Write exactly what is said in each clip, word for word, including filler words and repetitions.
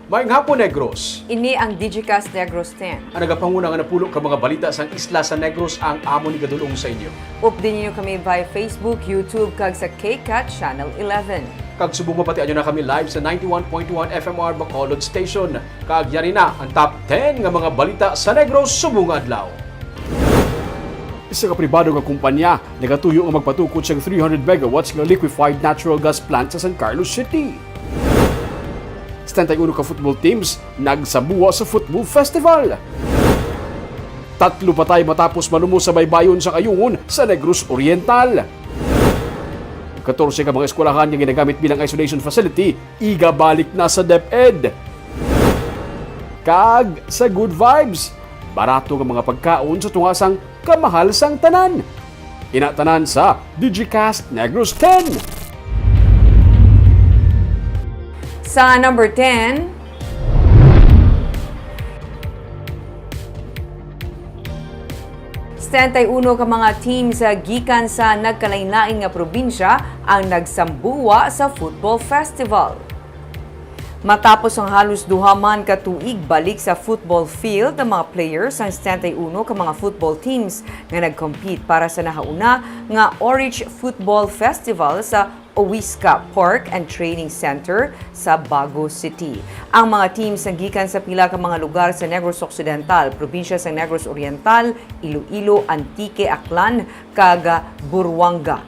Maayong hapon, Negros. Ini ang Digicast Negros ten. Ang nagapanguna nga napulo ka mga balita sang isla sa Negros ang amon igadul-ong sa inyo. Updi ninyo kami via Facebook, YouTube, kag sa K CAT Channel eleven. Kag subong mapatian nyo na kami live sa ninety-one point one F M R Bacolod Station. Kag yari na ang top ten nga mga balita sa Negros subong nga adlaw. Isa ka pribado nga kumpanya nagatuyo nga magpatukod sang three hundred megawatts nga liquefied natural gas plant sa San Carlos City. Setenta y uno ka football teams nagsambuwa sa football festival. Tatlo patay matapos malumos sa baybayon sa Kayungon sa Negros Oriental. Katorse ka mga eskwelahan nga ginagamit bilang isolation facility igabalik na sa DepEd. Kag sa Good Vibes, barato nga mga pagkaon sa tunga sang kamahal sang tanan. Ina tanan sa Digicast Negros ten. Sa number ten, setenta y uno ka mga teams, ah, gikan sa nagkalainlain nga probinsya ang nagsambuwa sa football festival. Matapos ang halos duha man ka tuig balik sa football field ang mga players sang setenta y uno ka mga football teams nga nag-compete para sa nahauna nga Orange Football Festival sa Oisca Park and Training Center sa Bago City. Ang mga teams nanggikan sa pila ka mga lugar sa Negros Occidental, probinsya sa Negros Oriental, Iloilo, Antique, Aklan, kag Buruanga.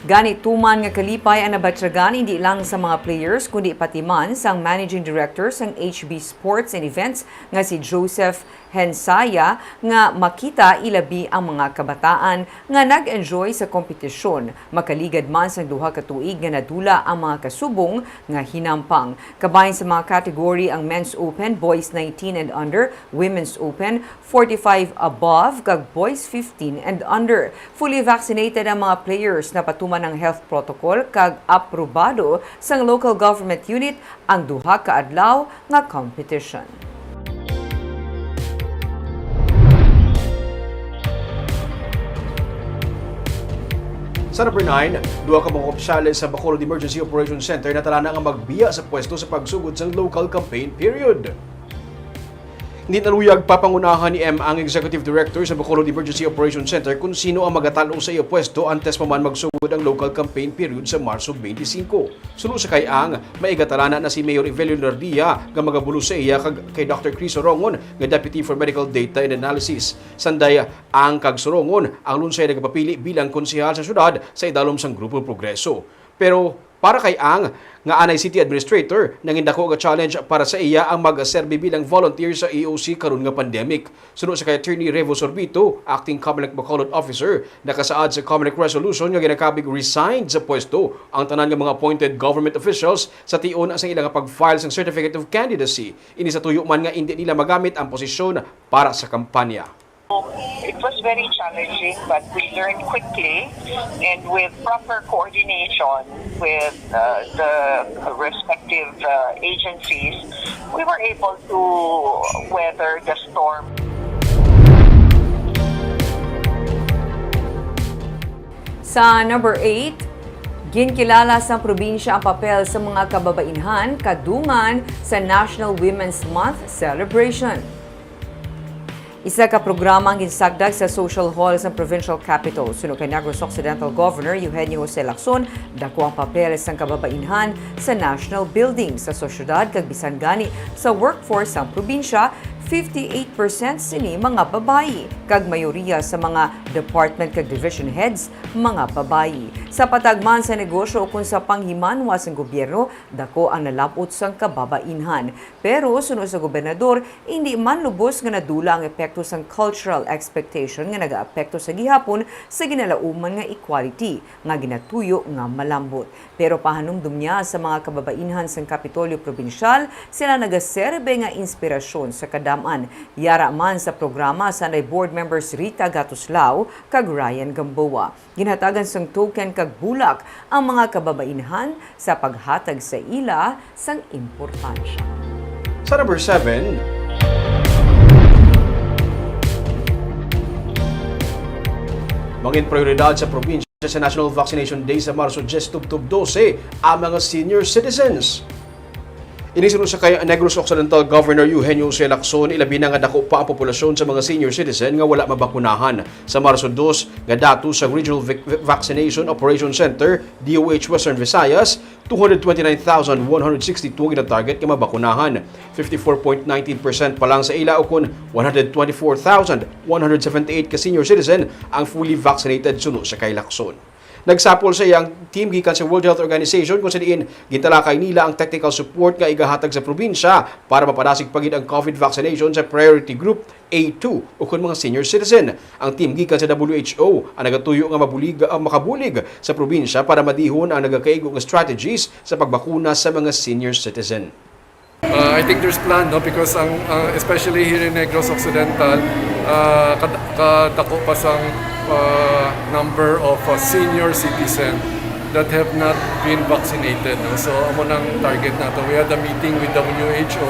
Gani, tuman nga kalipay ang nabatyagan indi lang sa mga players kundi pati man sang Managing Director sang H B Sports and Events nga si Joseph Hensaya nga makita ilabi ang mga kabataan nga nag-enjoy sa kompetisyon, makaligad man sang duha ka tuig nga nadula ang mga kasubong nga hinampang. Kabahin sa mga category ang Men's Open, Boys nineteen and Under, Women's Open, forty-five above, kag Boys fifteen and Under. Fully vaccinated ang mga players, napatuman ang health protocol, kag aprobado sang local government unit ang duha ka adlaw nga competition. Sa number nine, duha ka mga opisyales sa Bacolod Emergency Operations Center natalana nga magbiya sa pwesto sa pagsugod sang local campaign period. Hindi naluyag papangunahan ni M ang Executive Director sa Bacolod Emergency Operations Center kung sino ang magatal-o sa iya pwesto antes pa man magsugod ang local campaign period sa Marso twenty-five. Suno sa kay Ang, may igatalana na si Mayor Evelio Lardia nga magabulos sa iya kag kay Doctor Chris Orongon nga Deputy for Medical Data and Analysis. Sanday Ang kag Sorongon ang lunsay nagapapili bilang konsehal sa syudad sa idalom sang Grupo Progreso. Pero para kay Ang, nga anay city administrator, nangin dako nga challenge para sa iya ang magserbi bilang volunteer sa E O C karon nga pandemic. Suno sa kay Attorney Revo Sorbito, Acting Comelec Bacolod Officer, nakasaad sa Comelec resolution nga ginakabig resigned sa pwesto ang tanan nga mga appointed government officials sa tion sa ila nga pag-file sang Certificate of Candidacy. Ini sa tuyo man nga indi nila magamit ang posisyon para sa kampanya. It was very challenging, but we learned quickly, and with proper coordination with uh, the respective uh, agencies, we were able to weather the storm. Sa number eight, ginkilala sang probinsya ang papel sa mga kababainhan kadungan sa National Women's Month celebration. Isa ka programa ang ginsagdag sa Social Hall sang Provincial Capitol. Suno kay Negros Occidental Governor Eugenio Jose Lacson, dako ang papel sang kababainhan sa national building, sa sosyedad, kag bisan gani sa workforce sang probinsya. Fifty-eight percent sini mga babayi, kag mayoriya sa mga department kag division heads mga babayi. Sa patag man sa negosyo ukon sa panghimanwa sang gobyerno, dako ang nalab-ot sang kababainhan. Pero suno sa gobernador, indi man lubos nga nadula ang epekto sang cultural expectation nga nagaapekto sa gihapon sa ginalauman nga equality nga ginatuyo nga malambot. Pero pahanumdom niya sa mga kababainhan sang Kapitolyo Probinsyal, sila nagaserbe nga inspirasyon sa kadam-an. Yara man sa programa sanday board members Rita Gatuslao kag Ryan Gamboa. Ginhatagan sang token kag bulak ang mga kababainhan sa paghatag sa ila sang importansya. Sa number seven, mangin prioridad sa probinsya sa National Vaccination Day sa Marso diyes tubtob dose ang mga senior citizens. Ini suno sa kay Negros Occidental Governor Eugenio Jose Lacson, ilabi na nga dako pa ang populasyon sa mga senior citizen nga wala mabakunahan. Sa Marso dos nga datos sa Regional Vac-, Vaccination Operation Center, D O H Western Visayas, two hundred twenty-nine thousand one hundred sixty-two ang ginatarget nga mabakunahan. Fifty-four point nineteen percent pa lang sa ila, ukon one hundred twenty-four thousand one hundred seventy-eight ka senior citizen ang fully vaccinated suno sa kay Lacson. Nagsapol sa iyang team gikan sa World Health Organization kung sa diin gintalakay nila ang technical support nga igahatag sa probinsya para mapadasig pa gid ang COVID vaccination sa priority group A two ukon mga senior citizen. Ang team gikan sa W H O ang nagatuyo nga mabulig, ah, makabulig sa probinsya para madihon ang nagakaigo nga strategies sa pagbakuna sa mga senior citizen. Uh, I think there's plan, no, because ang, ang, especially here in Negros Occidental, uh, kad-, kadako pa sang, uh, number of, uh, senior citizen that have not been vaccinated, no? So, amo nang target nato. We had a meeting with W H O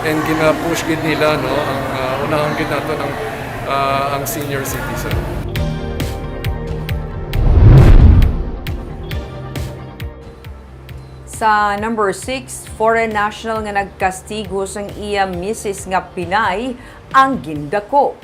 and gina-push gid nila, no, ang, uh, unahon gid nato ng, uh, ang senior citizen. Sa number six, foreign national nga nagkastigo sang iya misis nga Pinay ang gindako.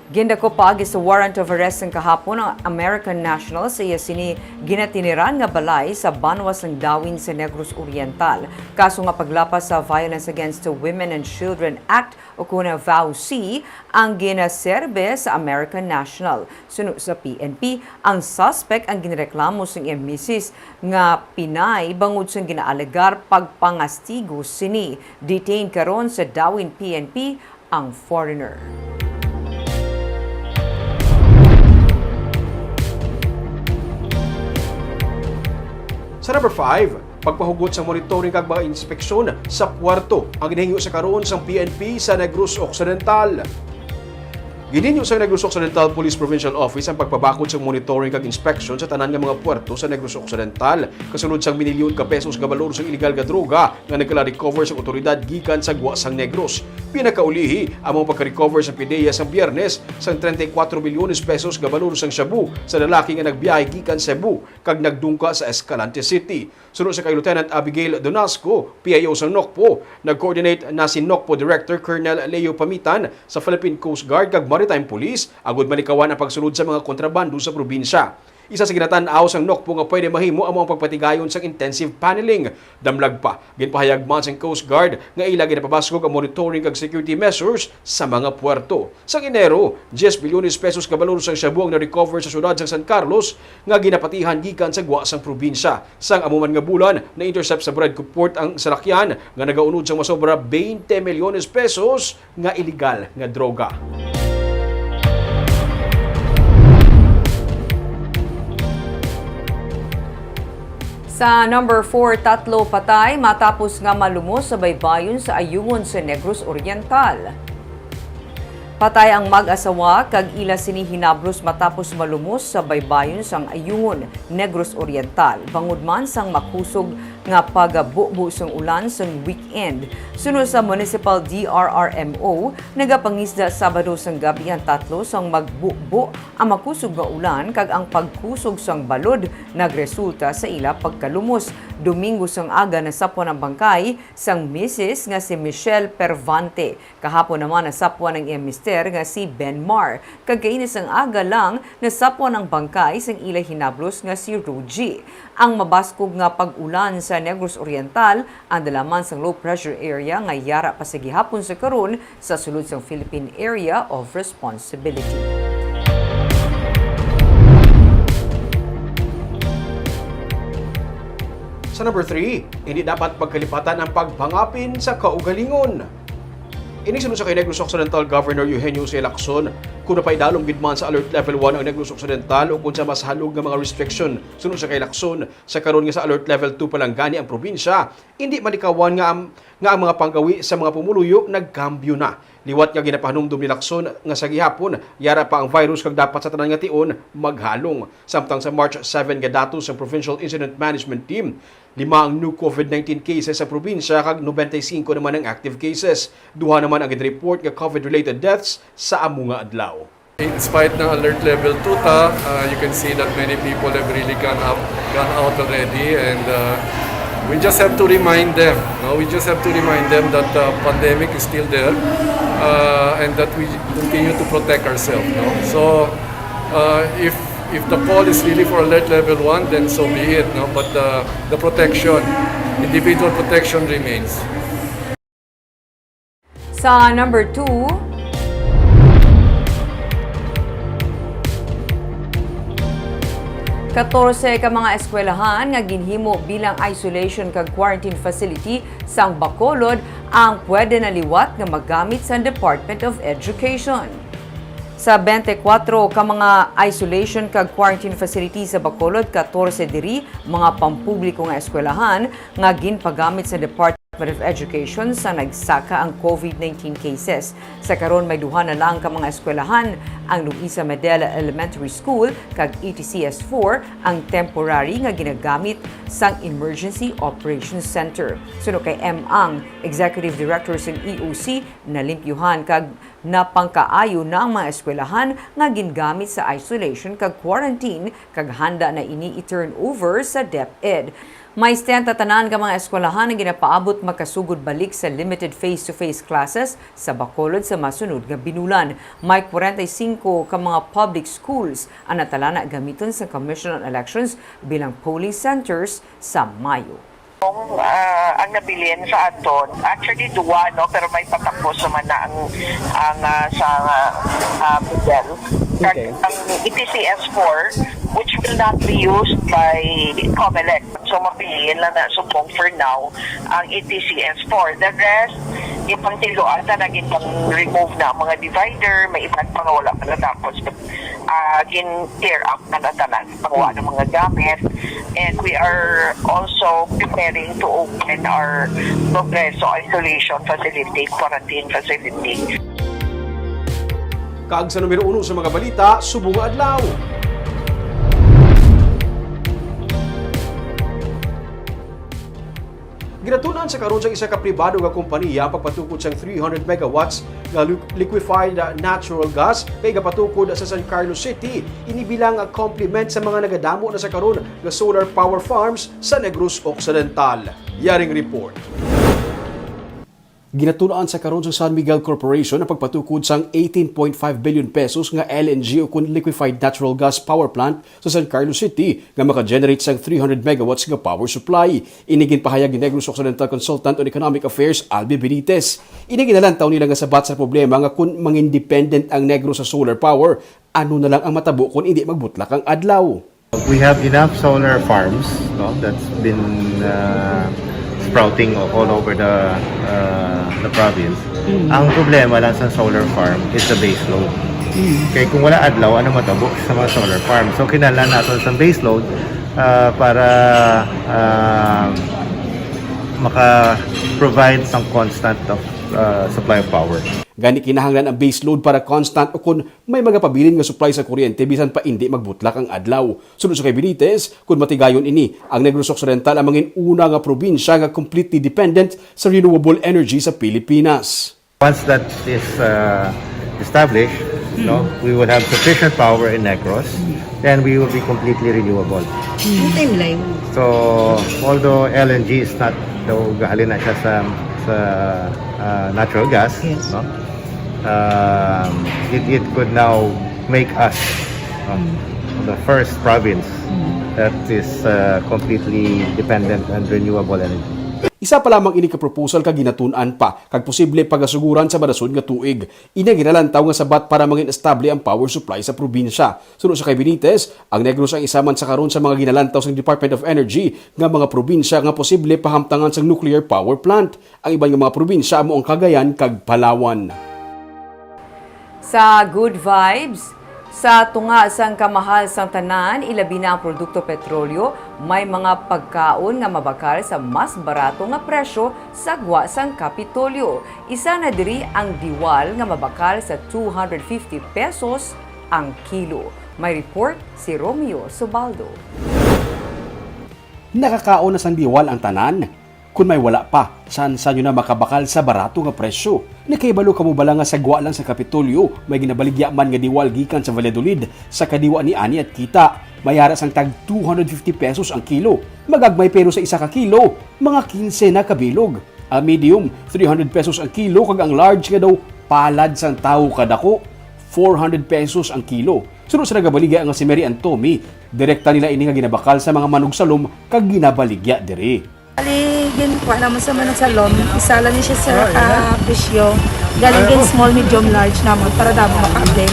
Gindako paagi sa warrant of arrest sang kahapon ang American national sa iya sini ginatiniran nga balay sa banwa sang Dawin sa Negros Oriental. Kaso nga paglapas sa Violence Against Women and Children Act o kon VAWC ang ginaserbe sa American national. Suno sa P N P, ang suspect ang ginreklamo sang iya misis nga Pinay bangod sang ginaalegar pagpangastigo sini. Detained karon sa Dawin P N P ang foreigner. Sa number five, pagpahugot sa monitoring kag mga inspeksyon sa puerto ang ginahingyo sa karon sang P N P sa Negros Occidental. Ginhingyo sa Negros Occidental Police Provincial Office ang pagpabakod sa monitoring kag inspeksyon sa tanan nga mga puerto sa Negros Occidental, kasulod sang minilyon ka pesos nga balor sang iligal nga droga nga nagkala-recover sa otoridad gikan sa gwa sang Negros. Pinakaulihi, ang mga pagka-recover sa PDEA sa Biyernes sang treinta y cuatro milyones pesos nga balor sang shabu sa lalaki nga nagbiyahe gikan Cebu kag nagdungka sa Escalante City. Suno sa kay Lieutenant Abigail Donasco, P I O sang NOCPO, nag-coordinate na si NOCPO Director Colonel Leo Pamitan sa Philippine Coast Guard kag Maritime Police agud malikawan ang pagsulod sa mga kontrabando sa probinsya. Isa sa ginatan-aw sang NOCPO nga pwede mahimo amo ang pagpatigayon sang intensive paneling. Damlag pa, ginpahayag man sang Coast Guard nga ila ginapabaskog ang monitoring kag security measures sa mga puerto. Sang Enero, diyes bilyones pesos ka balor sang shabu ang na-recover sa siyudad sang San Carlos nga ginapatihan gikan sa gwa sang probinsya. Sang amo man nga bulan, na-intercept sa Bredco Port ang salakyan nga nagaunod sang masobra twenty milyones pesos nga iligal nga droga. Sa number four, tatlo patay matapos nga malumos sa baybayon sa Ayungon sa Negros Oriental. Patay ang mag-asawa kag ila sini hinablos matapos malumos sa baybayon sang Ayungon, Negros Oriental, bangod man sang makusog nga pagbubo sang ulan sang weekend. Suno sa Municipal D R R M O, nagapangisda Sabado sang gab-i ang tatlo sang magbubo ang makusog nga ulan kag ang pagkusog sang balod nagresulta sa ila pagkalumos. Domingo sang aga nasapwan ang bangkay sang misis nga si Michelle Pervante. Kahapon naman nasapwan ang iya mister nga si Ben Mar, kag kaini sang aga lang nasapwan ang bangkay sang ila hinablos nga si Rogie. Ang mabaskog nga pag-ulan sa Negros Oriental, andala man sang low pressure area nga yara pa sa gihapon sa karon sa sulod sang Philippine Area of Responsibility. Sa number three, hindi dapat pagkalipatan ang pagpangapin sa kaugalingon. Ini suno sa kay Negros Occidental Governor Eugenio Jose Lacson, kung napaidalom gid man sa Alert Level one ang Negros Occidental o kung sa mas halog nga mga restriction. Suno sa kay Lacson, sa karon nga sa Alert Level two pa lang gani ang probinsya, hindi malikawan nga ang, nga ang mga panggawi sa mga pumuluyo nagkambyo na. Liwat nga ginapahanumdom ni Lacson nga sa gihapon, yara pa ang virus kag dapat sa tanan nga tion maghalong. Samtang sa March seven nga datos sang Provincial Incident Management Team, lima ang new COVID nineteen cases sa probinsya kag nobenta y singko naman ang active cases. Duha naman ang gin-report nga COVID-related deaths sa amo nga adlaw. In spite ng alert level two ta, uh, you can see that many people have really gone up, gone out already, and, uh, We just have to remind them, no? We just have to remind them that uh, pandemic is still there uh, and that we continue to protect ourselves, no? So uh, if if the call is really for alert level one, then so be it, no? But uh, the protection, individual protection remains. Sa number two, katorse ka mga eskwelahan nga ginhimo bilang isolation kag quarantine facility sang Bacolod ang pwede na liwat nga magamit sang Department of Education. Sa twenty-four ka mga isolation kag quarantine facility sa Bacolod, katorse diri mga pampubliko nga eskwelahan nga ginpagamit sa Department of Education sa nagsaka ang COVID nineteen cases. Sa karon may duha na lang ka mga eskwelahan, ang Luisa Medela Elementary School kag E T C S four ang temporary nga ginagamit sang Emergency Operations Center. Suno kay M. Ang, Executive Director sang E O C, nalimpyuhan kag napangkaayo na ang mga eskwelahan nga gingamit sa isolation kag quarantine, kag handa na ini i-turn over sa DepEd. May setenta tanan ka mga eskwelahan ang ginapaabot makasugod balik sa limited face-to-face classes sa Bacolod sa masunod nga binulan. May kwarenta y singko ka mga public schools ang natalana gamiton sa Commission on Elections bilang polling centers sa Mayo. Kung ah, ang nabilin sa aton, actually duwa, no, pero may patapos naman na ang ang ah, sa ah, Miguel. Kag Okay. Ang E T C S four, which will not be used by Comelec. So mabilin lang na subong for now ang E T C S four. The rest, ipang tiluan ta na gintang remove na ang mga divider, may iban pa nga wala pa natapos. But uh, gin tear up na tanan, panguha ng mga gamit. And we are also preparing to open our Progreso Isolation Facility, Quarantine Facility. Kag sa numero uno sa mga balita, subong nga adlaw. Ginatun-an sa karon sang isa ka pribado nga kompaniya ang pagpatukod sang three hundred megawatts nga liquefied natural gas nga igapatukod sa San Carlos City, ini bilang complement sa mga nagadamo na sa karon nga solar power farms sa Negros Occidental. Yaring report. Ginatun-an sa karon sa San Miguel Corporation ang pagpatukod sang eighteen point five billion pesos nga L N G ukon liquefied natural gas power plant sa San Carlos City nga maka-generate sang three hundred megawatts nga power supply. Ini ginpahayag ni Negros Occidental Consultant on Economic Affairs, Albi Benitez. Ini ginalantaw nila nga sabat sa problema nga kon mangin-dependent ang Negros sa solar power, ano na lang ang matabo kon indi magbutlak ang adlaw. We have enough solar farms, no, that's been uh, sprouting all over the uh, the province. Ang problema lang sa solar farm is the base load. Kaya kung wala adlaw, ano matabo sa mga solar farm? So kinahanglan naton sa base load uh, para uh, maka-provide sang constant of uh, supply of power. Gani kinahanglan ang base load para constant ukon may magapabilin nga supply sa kuryente bisan pa indi magbutlak ang adlaw. Suno sa kay Benitez, kon matigayon ini, ang Negros Occidental ang mangin una nga probinsya nga completely dependent sa renewable energy sa Pilipinas. Once that is uh, established, no, we will have sufficient power in Negros, then we will be completely renewable. Yung timeline. So, although L N G is not, though gahalin na siya sa, sa uh, natural gas, Yes. no? Um, it, it could now make us no, the first province that is uh, completely dependent on renewable energy. Isa pa lamang ini ka proposal ka ginatun-an pa kag posible pagasuguran sa madason nga tuig. Ini ang ginalantaw nga sabat para mangin estable ang power supply sa probinsya. Suno sa kay Benitez, ang Negros ang isa man sa karon sa mga ginalantaw sang Department of Energy nga mga probinsya nga posible pahamtangan sang nuclear power plant. Ang iban nga mga probinsya amo ang Cagayan kag Palawan. Sa Good Vibes, sa tunga sang kamahal sang tanan, ilabi na ang produkto petrolyo, may mga pagkaon nga mabakal sa mas barato nga presyo sa gwa sang Kapitolyo. Isa na diri ang diwal nga mabakal sa two hundred fifty pesos ang kilo. May report si Romeo Subaldo. Nakakaon na sang diwal ang tanan? Kon may wala pa, saan-saan nyo na makabakal sa barato nga presyo? Nakahibalo kamo bala nga sa gwa lang sa Kapitolyo, may ginabaligya man nga diwal gikan sa Valladolid, sa kadiwa ni ani at kita? May ara sang tag two hundred fifty pesos ang kilo. Magagmay pero sa isa ka kilo, mga kinse na kabilog. Ang medium, three hundred pesos ang kilo, kag ang large nga daw palad sang tawo kadako, four hundred pesos ang kilo. Suno sa nagabaligya nga si Mary Ann Tommy, direkta nila ini nga ginabakal sa mga manugsalom kag ginabaligya diri. Ali, ginkuha naman sa manugsalom, isa lang ni siya, sir, ka presyo. Galing gin small, medium, large naman para damo maka-avail.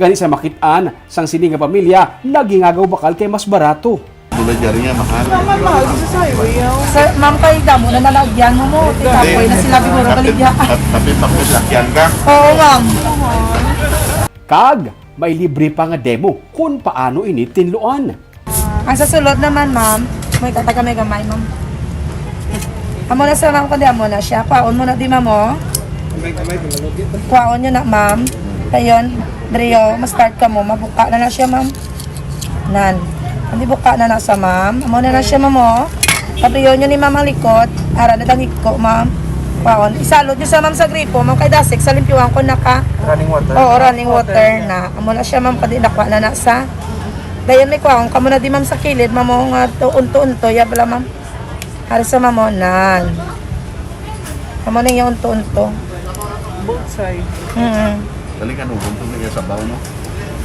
Gani sa makit-an sang sini nga pamilya, nagingagaw bakal kay mas barato. Dulay jari nga mahal. Naman mahal dito sa highway, oh. Sir, ma'am, kay damo na nalagyan mo mo. Titapoy na sila siguro baligya. Tapi, tapi papislakyan ka. Oo, ma'am. Kag may libre pa nga demo kung paano ini tinluan. Ang sa sulod naman, ma'am, may tataga may gamay, ma'am. Amo na sa, ma'am, kundi amo na siya. Kwaon mo na di, ma'am, oh. Kwaon nyo na, ma'am. Dayon, Brio, ma-start ka mo. Mabuka na na siya, ma'am. Nan. Hindi buka na na sa, ma'am. Amo na na siya, ma'am, oh. Pabriyo nyo ni, ma'am, ang likod. Ara na dangig ko, ma'am. Kwaon. Isalod nyo sa, ma'am, sa gripo, ma'am, kay dasig sa limpyuhan ko naka. Running water. Oo, running water na. Amo na siya, ma'am, kadi nakuha na na sa. Dayon may kwaon kamo na di, ma'am, sa kilid, ma'am, oh, nga to-, unto-unto, ya bala, ma'am. Ari sa, ma'am, oh, nan. Amo na yung unto-unto. Both side. Mm. Dali ka, nugong to, may sabaw, no?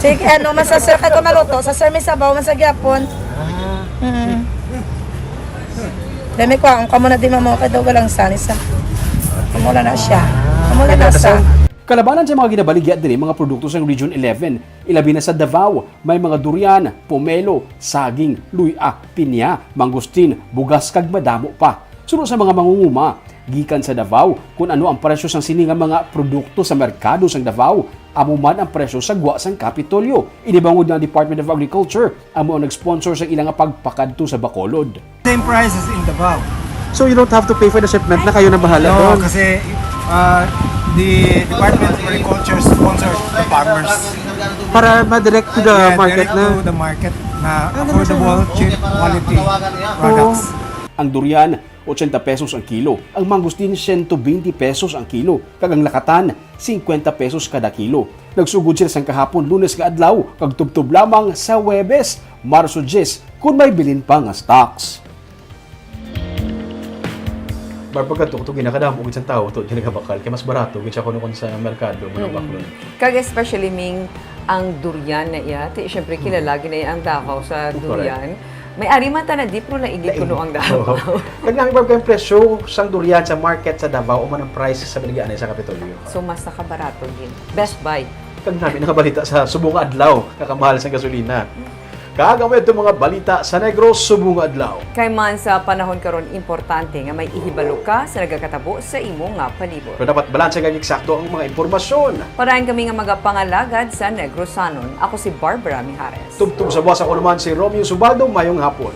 Sige, ano, masa, sir, kato maluto. Sa, sir, may sabaw, man sa gyapon. Ah. Mm. Dami ko, ang kamo na di, ma'am, oh, kay daw galang sa, ni sa. Amo na na siya. Amo na na sa. Kalabanan sa mga ginabaligya diri, mga produkto sa Region eleven, ilabi na sa Davao, may mga durian, pomelo, saging, luya, pinya, mangustin, bugas, kag madamo pa. Suno sa mga mangunguma, gikan sa Davao, kung ano ang presyo sang sini nga mga produkto sa merkado sang Davao, amo man ang presyo sa gwa sang Kapitolyo. Ini bangod nga ang Department of Agriculture amo ang nag-sponsor sa ila nga pagpakadto sa Bacolod. Same price as in Davao. So you don't have to pay for the shipment, na kayo na bahala No, doon? Kasi, uh, the Department of Agriculture sponsored the farmers. Para ma-direct to the Yeah, market direct na? to the market na Ah, ganun siya, affordable, no? cheap, quality Oo. products. Ang durian, ochenta pesos ang kilo. Ang mangustin, siyento bente pesos ang kilo. Kag ang lakatan, singkwenta pesos kada kilo. Nagsugod sila sang kahapon, Lunes nga adlaw, kag tubtob lamang sa Huwebes, Marso diyes, kung may bilin pa nga stocks. Bar, pagkadto ko, ginakadamo gid sang tawo to, dyan nagabakal, kay mas barato gid siya kuno kun sa merkado, mo Mm. baklon. Kag especially, Ming, ang durian na iya, ti, syempre, Mm. kilala gid na ang Davao sa Correct. durian. May ari man ta na di, pero laigi Laigi. kuno ang Davao. Oo. Kag nami, Barb, kay ang presyo sang durian sa market sa Davao, o man ang price sa baligya sa Kapitolyo. So, mas nakabarato gid. Best Buy. Kag nami nakabalita sa subong nga adlaw, kakamahal sa gasolina. Kag amo ito mga balita sa Negros subong nga adlaw. Kay man sa panahon karon, importante nga may ihibalo ka sa nagakatabo sa imo nga palibot. Pero dapat balanse kag eksakto ang mga impormasyon. Parayan kami nga magapangalagad sa Negrosanon. Ako si Barbara Mijares. Tubtob sa buwas, ako naman si Romeo Subaldo. Mayong hapon.